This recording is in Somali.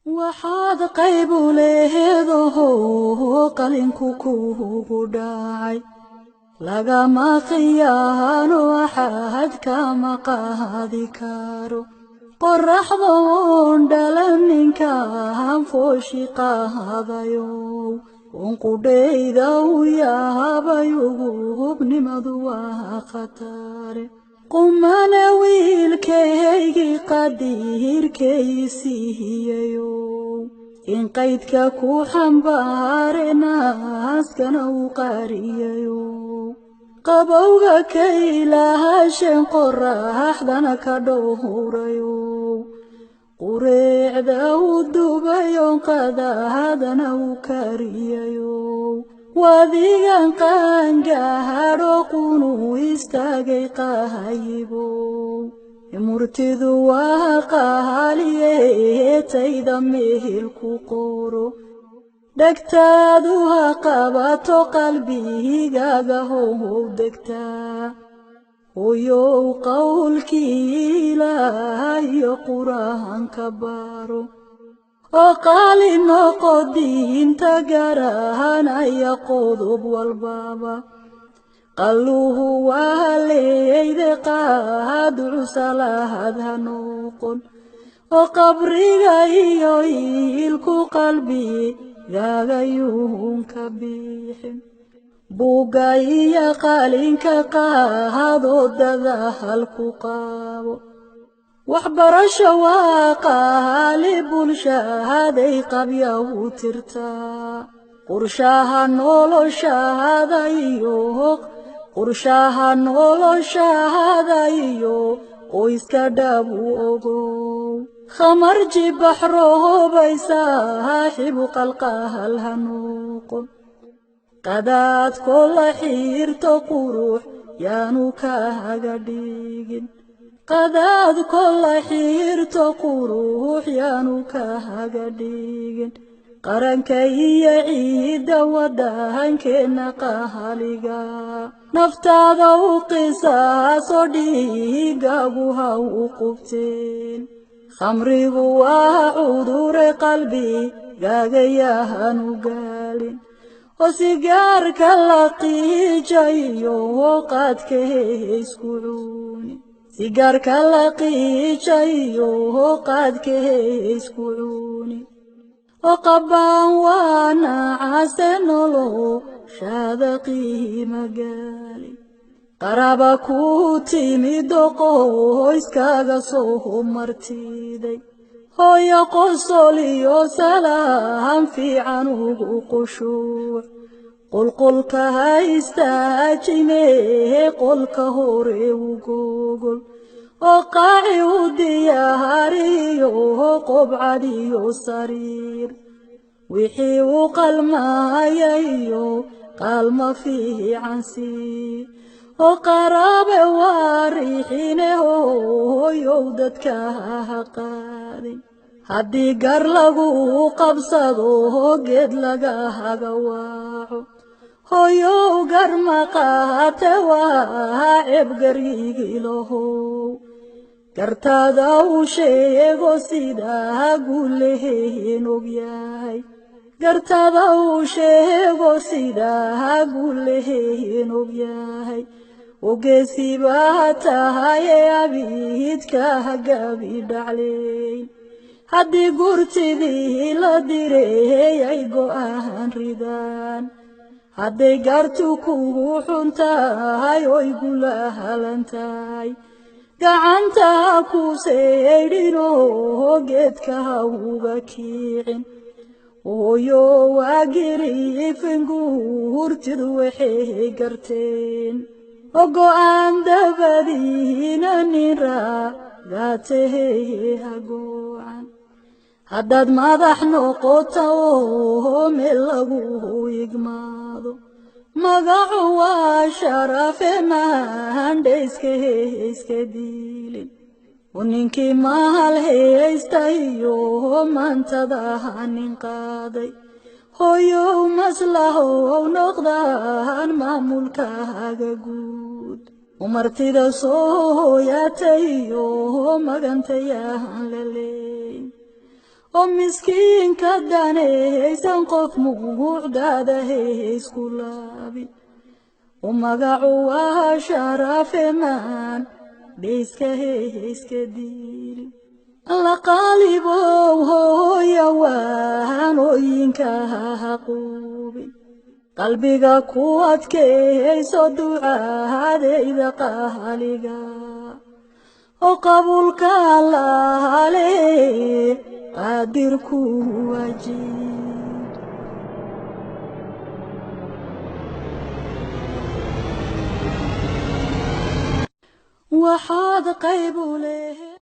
Waxaad qayb u leedaho qalinku kuugu dhacay, lagama khiyaano, axad kama qaadi karo. Qorraxda oon dhalan ninkaan fooshi qaadayow, unqudhayda u yaabay, ugubnimadu waa khatare. Qumana wiilkaygii qadiirkay siiyayow, in qaydka ku xambaare naaskana u qariyayow, qabowga ka ilaasheen qoraxdana ka dhowrayow, qureecda u dubayon qadaadana u kariyayow, wadigan qaangaadho qunu istaagay qahayibow. Murtidu waa qaaliye, tayda mehel ku qoro, dhegtaadu ha qabato, qalbigaaga how degtaa. Hoyow, qowlkii Ilaah iyo Qur'aanka baro, oo qaali noqo diinta garanaya qodob walbaba. Qalluhu waa leeyde, qaaducu salaad ha noqon, oo qabriga iyo iilku qalbigaagayuun ka bixin. Buugga iyo qalinka qaado, dadaal ku qabo waxbarasho, waa qaali bulshaday qabya u tirtaa. Qorshaha noloshaada iyo qorshaha noloshaada iyo qoyska dhab u ogow. Khamarji baxroobay saaxibu qalqahal ha noqon, qadaadko la xiirto qurux yaanu kaaga dhigin, qadaadko la xiirto qurux yaanu kaaga dhigin. Qaranka iyo ciidda waddankeenna qahaliga naftaada u qisaaso, dhiigagu ha u qubteen. Khamrigu waa cudure qalbi gaagayaanu gaalin, oo sigaarka la qiijayo qaadka isku cuuni, sigaarka la qiijayo qaadka isku cuuni, oo qabbaan waa nacase noloshaada qiima gaali. Qaraba ku timido qoyskaaga soo martiday, hooyo qosol iyo salaam fiican ugu qushuuc. Qolqolka ha istaajine, qolka hore u gogol, oo qaaci u diyaariyo qobcad iyo sariir, wixii u qalmaaya iyo qaalma fiican sii, oo qaraabe waa riixine. Hooyow, dadka ha qaadin haddii gar lagu qabsado, geed laga haga waaco. Hooyow, gar ma qaate, waa ceeb garyigiilahow. Gartaada u sheego sidaa guuleheen ogyahay, gartaada u sheego sidaa guuleheen ogyahay. Ogeesi baa tahaye, abiidka hagabi dhacleyn. Haddii gurtidii la diray ay go'aan ridaan, hadday gaartu kugu xun tahay oy gulahalan tahay, gacanta ha ku seydhino, geedka ha uga kiicin. Hooyo, waa giriifin guurtidu waxay garteen, oo go'aan dabadiina nin raagaatahe hagoocan. Haddaad madax noqoto oo meel lagu igmaado, magacu waa sharafe, mahandhayska iska diilin. Ninkii mahal haysta iyo maantada nin qaaday, hooyow, maslahow noqdaan maamulkaaga guud. Umartida soo hooyaatay iyo magantayahan la leyn, Oo miskiinka danaysan qof muhuucdaada heysku laabin. Oo magacu waa sharafemaan dheyska heyska diilin. Alla qaalibow hooya waanooyinka haquubin. Qalbiga ku adkayso ducaadayda qaaliga oo qabuulka Allaale qaadirku wajiib. Waxaad qayb u leh.